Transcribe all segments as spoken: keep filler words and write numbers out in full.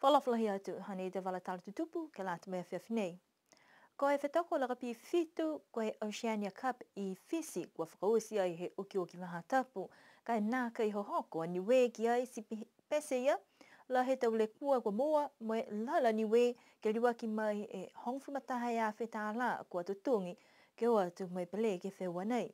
Fakaalofa lahi atu, hanei e tau vala tala tutupu ke lata mo e afiafi nei. Ko e fetoko lakapī fitu, ko e Oceania Cup i Fisi, kua fakaoti ai he okioki faahi tapu, ka e nākai hohoko a Niue ki ai ti pi-, pete ia, lahi e tau lekua kua moua, mo e lali a Niue ke liuaki mai e hogofulu ma taha e afe tālā kua totogi ke o atu mo e pele ke he feua nei.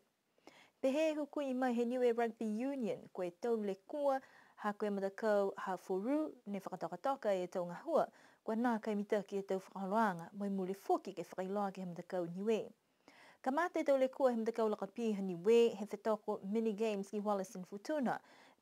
Pehē e hukui mai he Niue Rugby Union, ko e tau lekua ha ko e matakau ha Foru ne fakatokatoka e tau gahua, kua nākai mitaki e tau fakaholoaga, mo e mule foki ke fakailoa ke he matakau Niue. Kamata e tau lekua he matakau lakapī ha Niue he fetoko Mini Games ki Wallis and Futuna.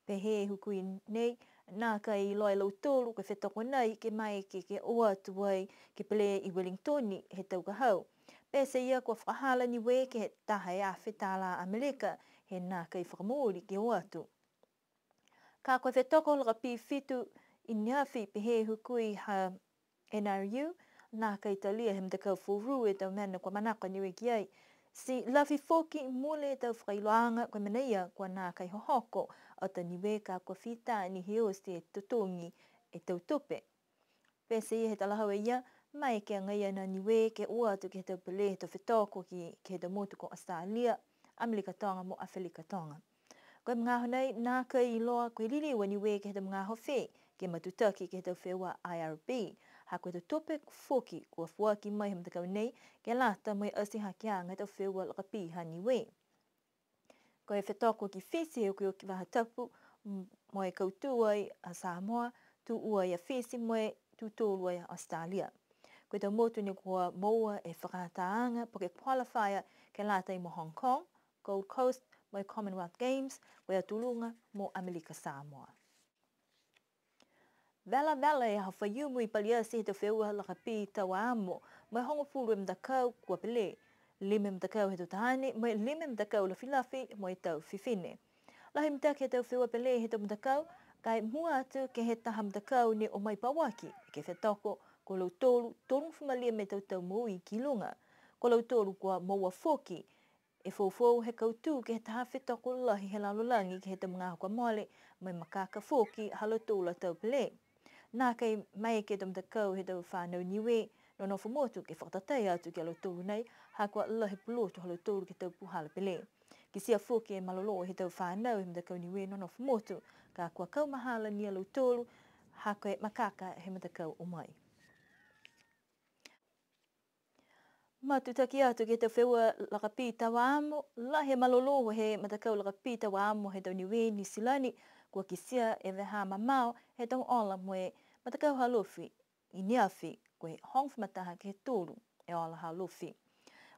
Pehē e hukui nei, nākai iloa e lautolu ko e fetoko nei ke maeke ke o atu ai ke pele i Wellington he tau ka hau. Pete ia kua fakahala a Niue ke he taha e afe tālā Amelika, he nākai fakamooli ke o atu. Ka ko e fetoko lakapī fitu i neafi, pehē e hukui ha N R U, nākai talia he matakau Foru e tau mena kua manako a Niue ki ai. Ti lafi foki mule e tau fakailoaaga ko e mena ia kua nākai hohoko atu a Niue ka kua fita ni he oti e totogi e tau tupe. Pete ia he talahau e ia, maeke agaia a Niue ke o atu ke he tau pele he tau fetoko ki, ke he tau motu ko Australia, Amelika Toga mo Afelika Toga. Ko e magaaho nei, nākai iloa ko e liliu a Niue ke he tau magaaho fē, ke matutaki ke he tau feua I R B. Ha ko e tau tupe foki kua foaki mai he matakau nei, ke lata mo e ati hakeaga he tau feua lakapī ha Niue. Ko e fetoko ki Fisi he okioki faahi tapu, m-, mo e kautū ai a Samoa, tū ua ai a Fisi, mo e tū tolu ai a Australia. Ko e tau motu ne kua moua e fakaatāaga, po ke qualifier ke lata mo Hong Kong, Gold Coast, mo e Commonwealth Games, ko e Atu Luga mo Amelika Samoa. Velavela e Aho Faiumu i Paliati he tau feua lakapī tau amo, mo e hogofulu e matakau kua pele, lima e matakau he tau taane, mo e lima e matakau lafilafi, mo e tau fifine. Lahi mitaki he tau feua pele he tau matakau, ka e mua atu ke he taha matakau ne o mai pauaki, ke fetoko, ko lautolu, tolugofulu ma lima e tau tau moui ki luga. Ko lautolu kua moua foki, e foufou he kautū ke he taha fetoko lahi he lalolagi ke he tau magaaho kua mole, mo e makaka foki ha lautolu a tau pele. Nākai maeke e tau matakau he tau fānau Niue nonofo motu ke fakatatai atu ki a lautolu nei, ha kua lahi pulotu ha lautolu ke he tau puhala pele. Kitia foki e malolō he tau fānau he matakau Niue nonofo motu, ka kua kaumahala ni a lautolu, ha ko e makaka he matakau o mai. Matutaki atu ke he tau feua lakapī tau amo, lahi e malolō he matakau lakapī tau amo he tau Niue Niu Silani, kua kitia e vahā mamao he tau ola mo e matakau ha Alofi i neafi, ko e hogofulu ma taha ke he tolu e ola ha Alofi.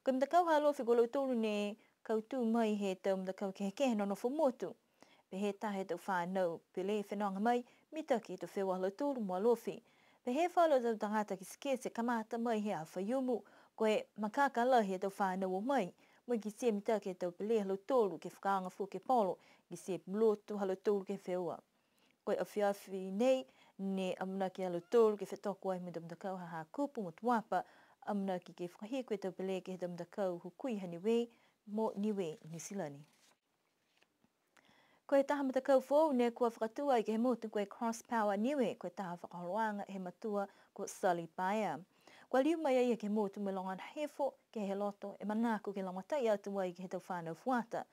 Ko e matakau ha Alofi ko lautolu ne kautū mai he tau matakau kehekehe nonofo motu. Pehē taha he tau fānau pele fenoga mai, mitaki e tau feua ha lautolu mo Alofi. Pehē falu a tau tagata kitekite kamata mai he Aho Faiumu, ko e makaka lahi he tau fānau o mai, mo e kitia mitaki e tau pele ha lautolu ke fakaaoga foki e polo, kitia e pulotu ha lautolu ke he feua. Ko e afiafi nei, ne amanaki a lautolu ke fetoko ai mo e tau matakau ha Hakupu mo Tuapa, amanaki ke fakahiku e tau pele ke he tau matakau hukui ha Niue mo Niue Niu Silani. Ko e taha matakau foou ne kua fakatū ai ke he motu ko e Cross Power Niue, ko e taha fakaholoaga he matua ko Sally Paea. Kua liu mai a ia ke he motu mo e logona hifo ke he loto e manako ke lagomatai atu ai ke he tau fānau fuata.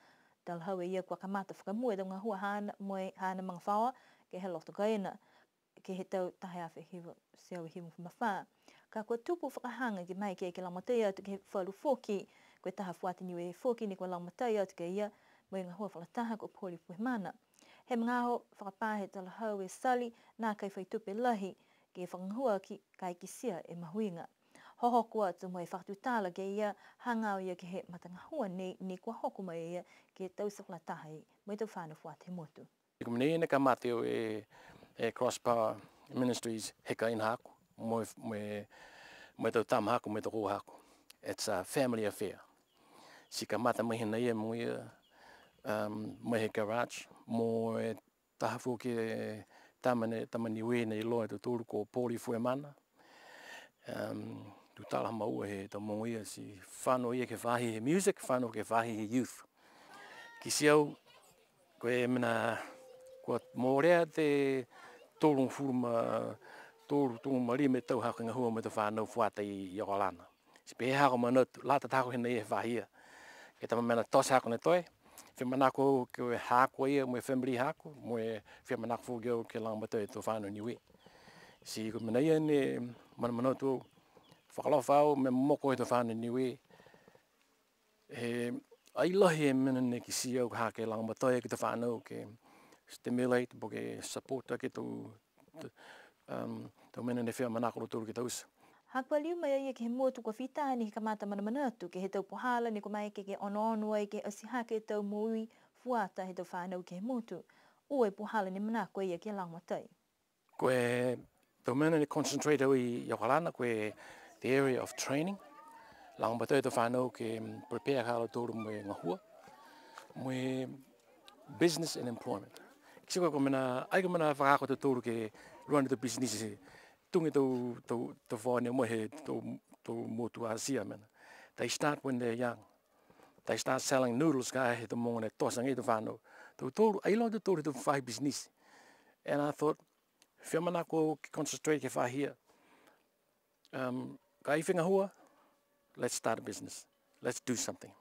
Talahau e ia kua kamata fakamua e tau gahua haana mo e haana magafaoa ke he loto kaina, ke he tau taha e afe hiva e teau hivagofulu ma fā. Ka kua tupu fakahaga ke maeke ke lagomatai atu ke he falu foki, ko e taha fuata Niue foki ne kua lagomatai atu ki a ia mo e gahua fakalataha ko Poli Fuemana. He magaaho fakapā he talahau e Sally, nākai fai tupe lahi ke fakagahua aki, ka e kitia e mahuiga. Hohoko atu mo e fakatutala ki a ia, hagaao ia ke he matagahua nei, ne kua hoko mai a ia ke taute fakalataha mo e tau fānau fuata he motu. Ko e mena ia ne kamata e, e Cross Power Ministries he kaina haaku, mo e, mo e, mo e tau tama haaku, mo e tokoua haaku. It's a family affair. Ti kamata mai hinei e mogoia, um, mai he garage, mo e taha foki e tama ne, tama Niue ne iloa e tautolu ko Poli Fuemana. Um, tutala ha maua he tau mogoia ti fano ia ke he faahi he music, fano ke he faahi he youth. Kitia au, ko e mena, kua molea e tolugofulu ma tolu, tolu ma lima e tau haaku gahua mo e tau fanau fuata i, i Okalana. Ti pehē haaku manatu, lata taha ko e ha ia he faahi ia. Ke he tau mena tote haaku ne toe, fia manako ke haaku a ia mo e family haaku, mo e fia manako foki au ke lagomatai e tau fanau Niue. Ti ko e mena ia ne manamanatu au, fakaalofa au mo e momoko he tau fanau Niue. He ai lahi e mena ne kitia au ha ke lagomatai e tau fanau ke stimulate, po ke support aki e tau, tau, um, tau mena ne fia manako a lautolu ke taute. Ha kua liu mai a ia ke he motu, kua fita ni he kamata manamanatu ke he tau puhala ne kua maeke ke onoono ai ke ati hake e tau moui fuata he tau fanau ke he motu. Ua e puhala ne manako a ia ke lagomatai. Ko e tau mena ne concentrate au i, i Okalana, ko e the area of training. Lagomatai e tau fanau ke, mm, prepare aki a lautolu mo e gahua, mo e business and employment. Ti ko e, ko e mena, ai ko e mena fakaako a tautolu ke run e tau business, tuga e tau, tau, tau fone mo e he tau, tau motu Asia mena. They start when they're young. They start selling noodles ka e he tau mogo ne tote age e tau fanau. Tautolu, ai loa tautolu he tau faahi business. And I thought, fia manako ke concentrate ke he faahi ia. Um, ka e fia gahua, let's start a business. Let's do something.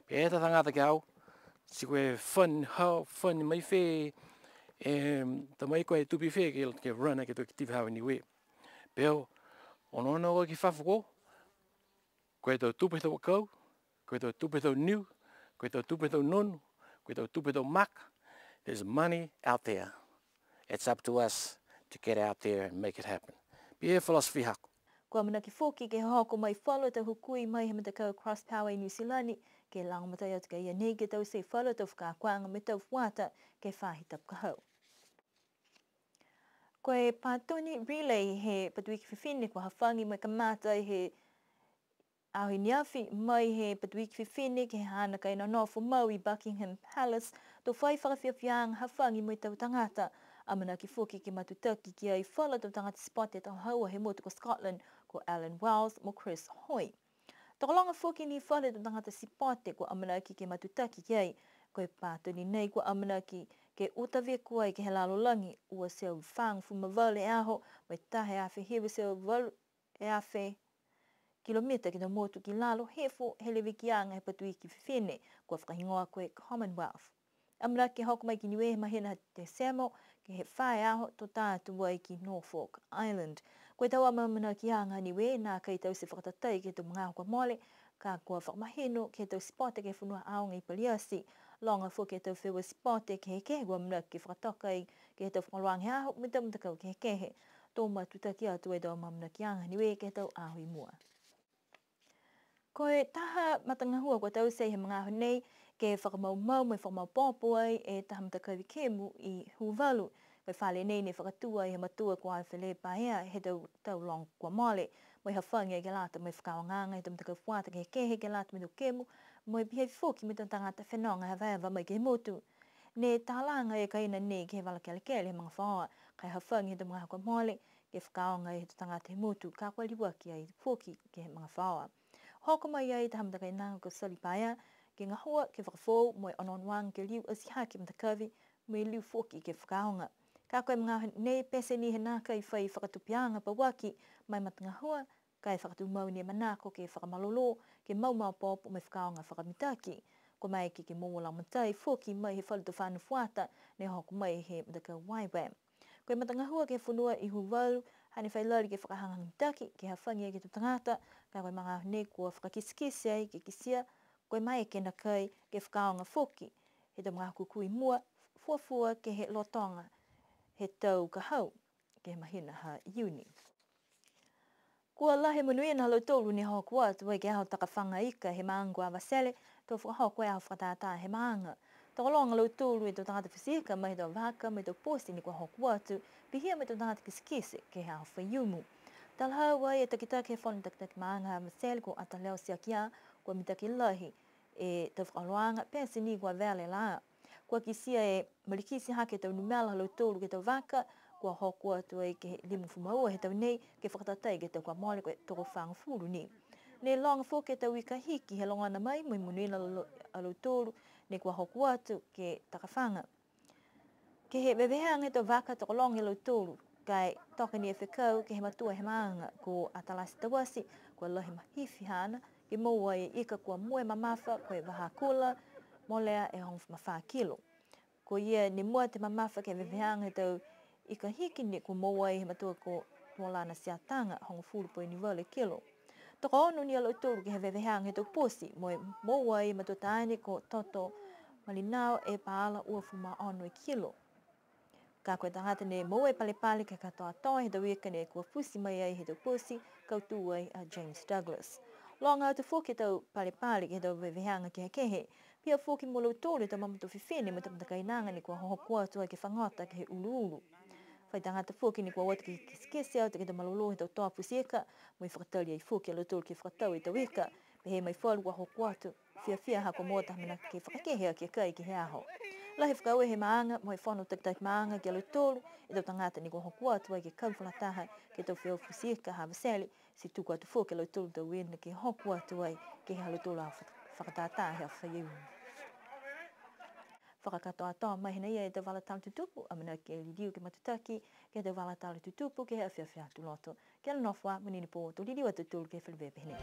Pehē e tau tagata ki a au, ti ko e fund, how, fund mai fē, em, ta mai ko e tupe fē ke, ke run aki e tau active hau Niue. Pehē au, onoono ki fafo ko, ko e tau tupe he tau akau, ko e tau tupe he tau niu, ko e tau tupe he tau nonu, ko e tau tupe he tau maka. There's money out there. It's up to us to get out there and make it happen. Pihia e philosophy haaku. Kua amanaki foki ke hoko mai falu tau hukui mai he matakau Cross Power i Niu Silani, ke lagomatai atu ki a ia nei ke taute falu tau fakaakoaga mo e tau fuata ke he faahi tapu ka hau. Ko e Pātoni Relay he Patuiki Fifine kua hafagi mo e kamata he aho i ne afi mai he Patuiki Fifine ke he haana kaina nofo mau i Buckingham Palace, to fai fakafiafiaaga hafagi mo e tau tagata. Amanaki foki ke matutaki ki ai falu tau tagata sipote talahaua he motu ko Scotland, ko Alan Wells mo Chris Hoy. Tokologa foki ni falu tau tagata sipote kua amanaki ke matutaki ki ai. Ko e pātoni nei kua amanaki ke uta veku ai ke he lalolagi, ua e teau fagofulu ma valu e aho, mo e taha e afe hiva e teau valu e afe kilomita ke he motu ki lalo hifo he levekiaga he Patuiki Fifine, kua fakahigoa ko e Commonwealth. Amanaki ke hoko mai ki Niue he mahina ha Tesemo, ke he fā e aho to ta atu ai ki Norfolk Island. Ko e tau amaamanakiaga Niue, nākai taute fakatatai ke he tau magaaho kua mole, ka kua fakamahino ke he tau sipote ke he fonua aoga i Paliati. Loga foki e tau feua sipote kehekehe kua amanaki ke fakatoka ai ke he tau fakaholoaga he aho mo e tau matakau kehekehe. To matutaki atu e tau amaamanakiaga Niue ke he tau aho i mua. Ko e taha matagahua kua taute he magaaho nei, ke fakamaumau mo e fakamaopoopo ai e taha matakavi kemu i Huvalu. Ko e fale nei ne fakatū ai he matua ko Aifele Paea he tau, tau loga kua mole. Mo e hafagi ai ke lata mo e fakaaogaaga he tau matakau fuata kehekehe ke lata mo e tau kemu, mo e pihia foki mo e tau tagata fenoga evaeva mai ke he motu. Ne talaga e kaina nei ke he vala kelekele he magafaoa, ka e hafagi he tau magaaho kua mole, ke fakaaoga e he tau tagata he motu, ka kua liuaki ai foki ke he magafaoa. Hoko mai ai taha matakainaga ko Sali Paea, ke gahua, ke fakafoou, mo e onoonoaga ke liu ati hake e matakavi, mo e liu foki ke fakaaoga. Ka ko e magaaho nei pete ni he nākai fai fakatupeaga pauaki ma e matagahua, ka e fakatumau ni e manako ke fakamalolō, ke mau maopoopo mo e fakaaoga fakamitaki. Kua maeke ke moua lagomatai foki mai he falu tau fānau fuata, ne hoko mai he matakau Waiwe. Ko e matagahua ke he fonua i Huvalu, hane fai lali ke fakahagahaga mitaki, ke hafagi ai ke he tau tagata, ka ko e magaaho nei kua fakakitekite ai ke kitia, ko e maeke nākai ke fakaaoga foki he tau magaaho kūkū i mua, fuafua ke he lotoga he tau ka hau, ke he mahina ha Iuni. Kua lahi e monuina ha lautolu ne hoko atu ai ke he aho takafaga ika he maaga ko Avatele, to fakahoko e aho fakatātā he maaga. Tokologa a lautolu e tau tagata fiti ika mai he tau vaka mo e tau poti ne kua hoko atu, pihia mo e tau tagata kitekite ke he aho Faiumu. Talahau ai e takitaki he fono takitaki maaga Avatele ko Ataleo Tiakia, kua mitaki lahi e tau fakaholoaga, pete ni kua vela e lā. Kua kitia e malikiti hake e tau numela ha lautolu ke he tau vaka, kua hoko atu ai ke he limagofulu ma ua he tau nei, ke fakatatai ke he tau kua mole ko e tokofagofulu ni. Ne loga foki e tau ika hiki he logona mai mo e monuina a lo-, a lautolu, ne kua hoko atu ke takafaga. Ke he veveheaga he tau vaka tokologa e lautolu, Ka e toka ni e fekau ke he matua he maaga ko Atalasi Tauasi, kua lahi mahifi haana, ke moua e ika kua mua e mamafa, ko e vahakula, molea e hogofulu ma fā kilo. Ko ia ne mua atu e mamafa ke he veveheaga he tau ika hiki ne kua moua ai he matua ko Tuolana Siataga, hogofulu poini valu e kilo. Tokoonu ni a lautolu ke he veveheaga he tau poti, mo e moua ai e matua taane ko Toto Malinao e paala uafulu ma ono e kilo. Ka ko e tagata ne moua e palepale ke he katoatoa he tau ika ne kua futi mai ai he tau poti, kautū ai a James Douglas. Loga atu foki e tau palepale ke he tau veveheaga kehekehe. Pihia foki mo lautolu e tau mamatua fifine mo e tau matakainaga ne kua hohoko atu ai ke fagota ke he uluulu. Fai tagata foki ne kua o atu ke kitekite atu ke he tau malolō he tau toa poti ika, mo e fakatali ai foki a lautolu ke fakatau e tau ika, pehē mai falu kua hoko atu fiafia ha kua moua taha mena ke fakakehe aki e kai ke he aho. Lahi e fakaaue he maaga, mo e fono takitaki maaga ki a lautolu, e tau tagata ne kua hoko atu ai ke kau fakalataha ke he tau feua poti ika ha Avatele, ti tuku atu foki a lautolu tau ina ke hoko atu ai ke he ha lautolu a fakatātā he aho Faiumu. Fakakatoatoa mai hanei e tau vala tala tutupu, amanaki ke liliu ke matutaki ke he tau vala tala tutupu ke he afiafi Aho Tuloto. Kia nonofo ā, monuina e pō, to liliu a tautolu ke he feleveia pehē nei.